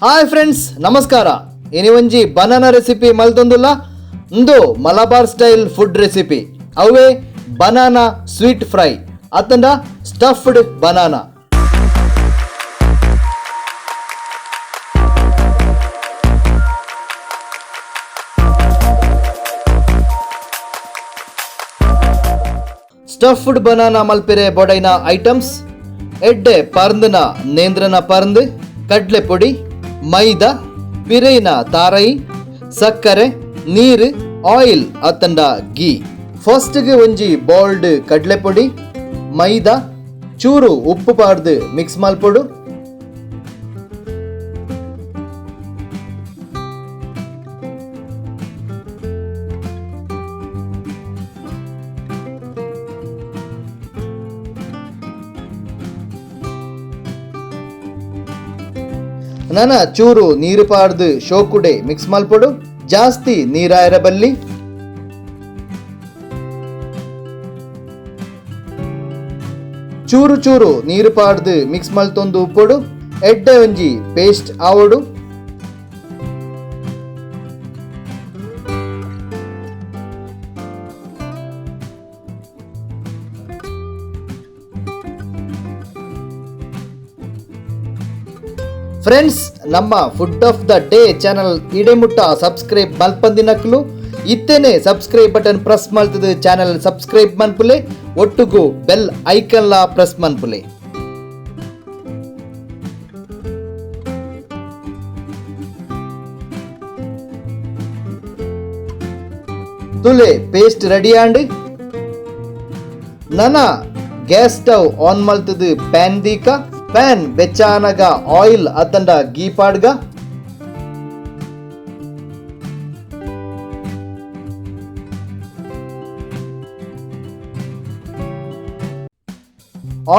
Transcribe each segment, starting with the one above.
Hi friends, ನಮಸ್ಕಾರ. ಇನಿ ಒಂಜಿ ಬನಾನಾ ರೆಸಿಪಿ ಮಲ್ತೊಂದುಲ್ಲ. ಇಂದು ಮಲಬಾರ್ ಸ್ಟೈಲ್ ಫುಡ್ ರೆಸಿಪಿ. ಅವೇ ಬನಾನಾ ಸ್ವೀಟ್ ಫ್ರೈ ಅತ್ತಂಡ ಸ್ಟಫ್ಡ್ ಬನಾನಾ. ಸ್ಟಫ್ಡ್ ಬನಾನಾ ಮಲ್ಪೆರೆ ಬೊಡೈನ ಐಟಮ್ಸ್: ಎಡ್ಡೆ ಪರ್ಂದನ ನೇಂದ್ರನ ಪರ್ಂದ್, ಕಡ್ಲೆ ಪೊಡಿ, ಮೈದಾ, ಪಿರೈನ ತಾರೈ, ಸಕ್ಕರೆ, ನೀರು, ಆಯಿಲ್ ಅತ್ತಂಡ ಗೀ. ಫಸ್ಟ್ಗೆ ಒಂಜಿ ಬೌಲ್ಡ್ ಕಡ್ಲೆ ಪೊಡಿ, ಮೈದಾ, ಚೂರು ಉಪ್ಪು ಪಾಡ್ದು ಮಿಕ್ಸ್ ಮಲ್ಪೊಡು. ನನ ಚೂರು ನೀರು ಪಾಡ್ದು ಶೋಕುಡೆ ಮಿಕ್ಸ್ ಮಲ್ಪೊಡು. ಜಾಸ್ತಿ ನೀರಾಯರ ಬಲ್ಲಿ. ಚೂರು ಚೂರು ನೀರು ಪಾಡ್ದು ಮಿಕ್ಸ್ ಮಲ್ತೊಂದು ಉಪ್ಪೊಡು. ಎಡ್ಡೆ ಒಂಜಿ ಪೇಸ್ಟ್ ಆವೊಡು. ಫ್ರೆಂಡ್ಸ್, ನಮ್ಮ Food of the Day channel ಇಡೆ ಮುಟ್ಟ ಸಬ್ಸ್ಕ್ರೈಬ್ ಮಲ್ಪಂದಿನಕ್ಲು ಇತ್ತೇನೆ ಸಬ್ಸ್ಕ್ರೈಬ್ ಬಟನ್ ಪ್ರೆಸ್ ಮಲ್ತದ ಚಾನಲ್ ಸಬ್ಸ್ಕ್ರೈಬ್ ಮನ್ಪುಲೆ. ಒಟ್ಟುಗು ಬೆಲ್ ಐಕನ್ಲಾ ಪ್ರೆಸ್ ಮನ್ಪುಲೆ. ತುಲೆ, ಪೇಸ್ಟ್ ರೆಡಿ ಆಂಡ್. ನನ ಗ್ಯಾಸ್ ಸ್ಟವ್ ಆನ್ ಮಲ್ತದು ಪ್ಯಾನ್ ದೀಕ. ಪ್ಯಾನ್ ಬೆಚ್ಚಾನಗ ಆಯಿಲ್ ಅತ್ತಂಡ ಗೀ ಪಾಡ್ಗ.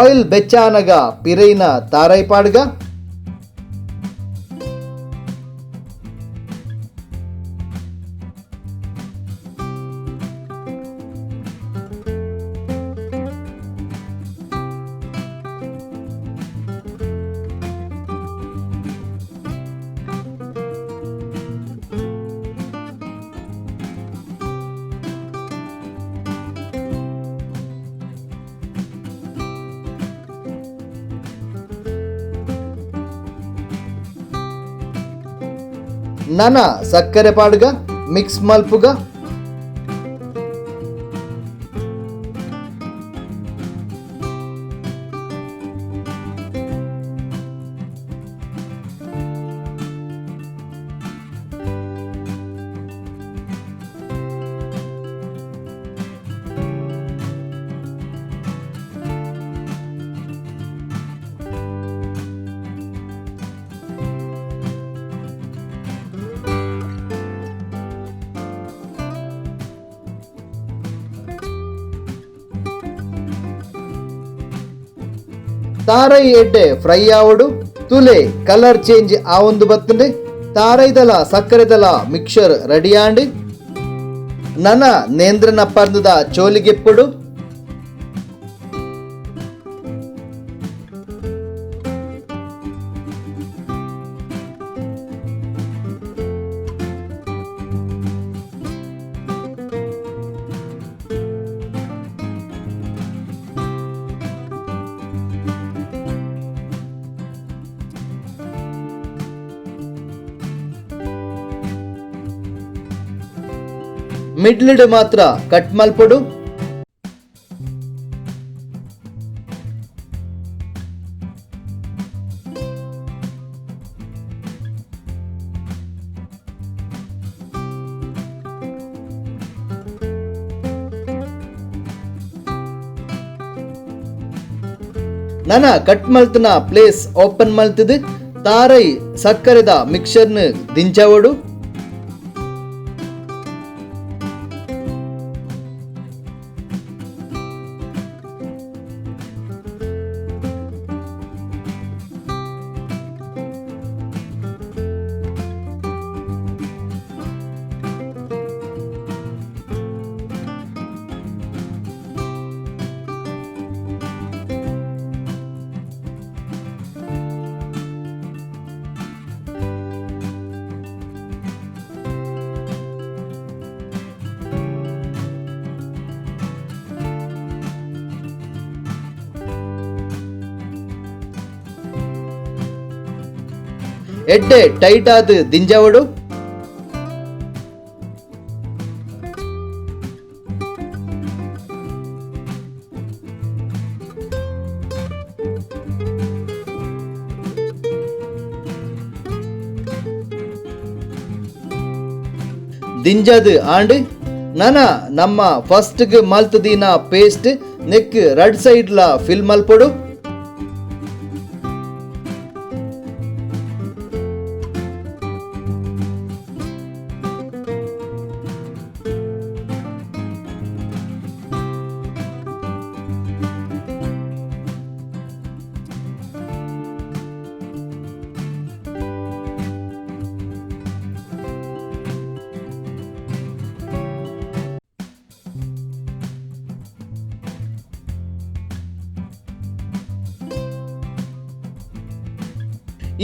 ಆಯಿಲ್ ಬೆಚ್ಚಾನಗ ಪಿರೈನ ತಾರೈ ಪಾಡ್ಗ. ನನ ಸಕ್ಕರೆ ಪಾಡ್ಗ, ಮಿಕ್ಸ್ ಮಲ್ಪುಗ. ತಾರೈ ಎಡ್ಡೆ ಫ್ರೈ ಆವಡು. ತುಲೆ, ಕಲರ್ ಚೇಂಜ್ ಆವೊಂದು ಬತ್ತುಂಡೆ. ತಾರೈದಲ ಸಕ್ಕರೆದಲ ಮಿಕ್ಸರ್ ರೆಡಿ ಆಂಡ್. ನನ ನೇಂದ್ರನ ಪರ್ಂದುದ ಚೋಲಿಗೆಪ್ಪುಡು. ಮಿಡ್ಲ್ಡ್ ಮಾತ್ರ ಕಟ್ ಮಲ್ಪೊಡು. ನನ ಕಟ್ ಮಲ್ತನ ಪ್ಲೇಸ್ ಓಪನ್ ಮಲ್ತದು ತಾರೈ ಸಕ್ಕರೆದ ಮಿಕ್ಸರ್ನ ದಿಂಚವಡು. ಎಡ್ಡೆ ಟೈಟ್ ಆದ್ ದಿಂಜಾವಡು. ದಿಂಜಾದ್ ಆಂಡ್ ನನ ನಮ್ಮ ಫಸ್ಟ್ ಗ್ ಮಲ್ತುದೀನ ಪೇಸ್ಟ್ ನೆಕ್ ರಡ್ ಸೈಡ್ ಲ ಫಿಲ್ ಮಲ್ಪೊಡು.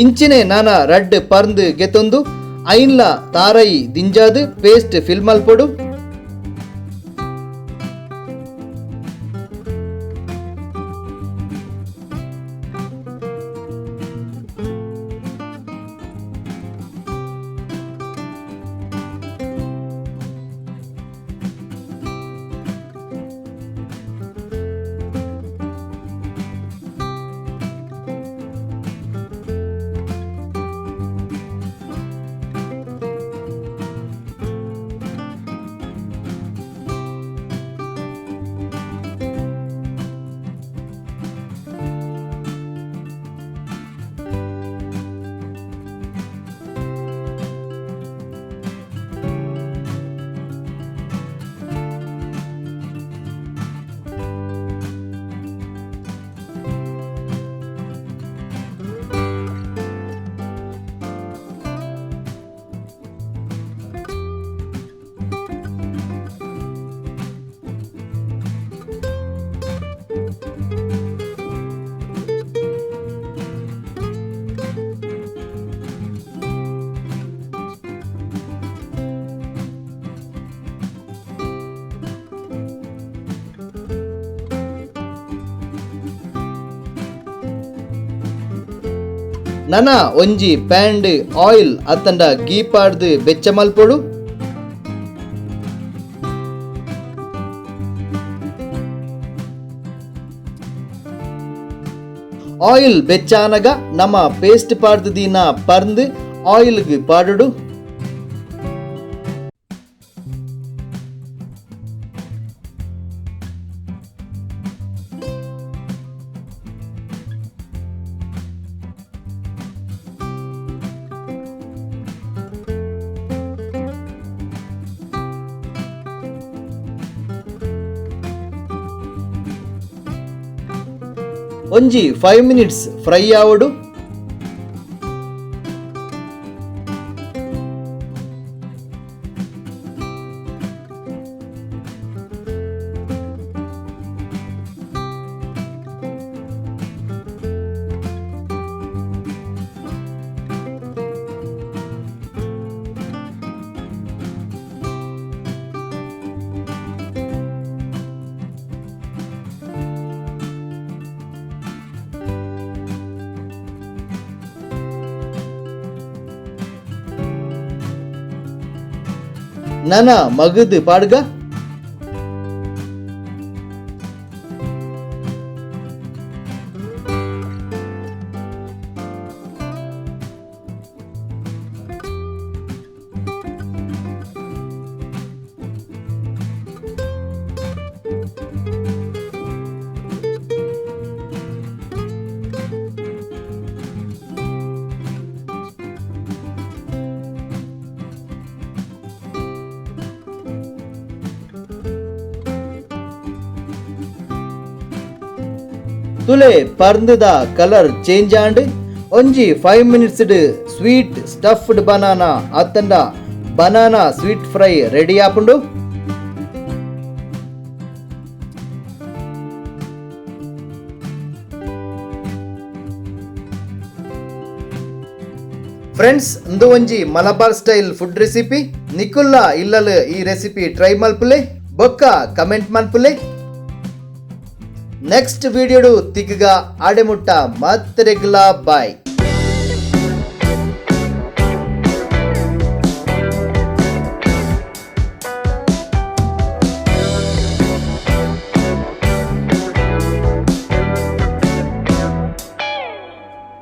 ಇಂಚಿನೆ ನಾನ ರಡ್ಡ್ ಪರ್ಂದ್ ಗೆತೊಂದು ಐನ್ಲ ತಾರೈ ದಿಂಜಾದ್ ಪೇಸ್ಟ್ ಫಿಲ್ ಮಲ್ಪೊಡು. ನನ ಒಂಜಿ ಪ್ಯಾಂಡ್ ಆಯಿಲ್ ಅತ್ತಂಡ ಗೀ ಪಾಡ್ದು ಬೆಚ್ಚ ಮಲ್ಪೊಡು. ಆಯಿಲ್ ಬೆಚ್ಚಾನಗ ನಮ ಪೇಸ್ಟ್ ಪಾಡ್ದು ದೀನ ಪರ್ಂದ್ ಆಯಿಲ್ಗ್ ಪಾಡುಡು. ಒಂಜಿ 5 ಮಿನಿಟ್ಸ್ ಫ್ರೈ ಆವಡು. ನನ ಮಗದು ಪಾಡ್ಗ. ತುಲೆ ಪರ್ಂದದ ಕಲರ್ ಚೇಂಜ್ ಆಂಡ್ ಒಂಜಿ 5 minutes sweet stuffed banana ಅತ್ತಂಡ banana sweet fry ready ಆಪುಂಡು. ಫ್ರೆಂಡ್ಸ್, ಇಂದು ಒಂಜಿ ಮಲಬಾರ್ style food recipe. ನಿಕುಲ್ಲ ಇಲ್ಲಲ್ ಈ ರೆಸಿಪಿ ಟ್ರೈ ಮಲ್ಪುಲೆ, ಬೊಕ್ಕ ಕಮೆಂಟ್ ಮಲ್ಪುಲೆ. ನೆಕ್ಸ್ಟ್ ವಿಡಿಯೋಡು ತಿಕ್ಕಗ ಆಡೆಮುಟ್ಟ ಮತ್ತೆ ರೆಗ್ಯುಲರ್ ಬಾಯ್.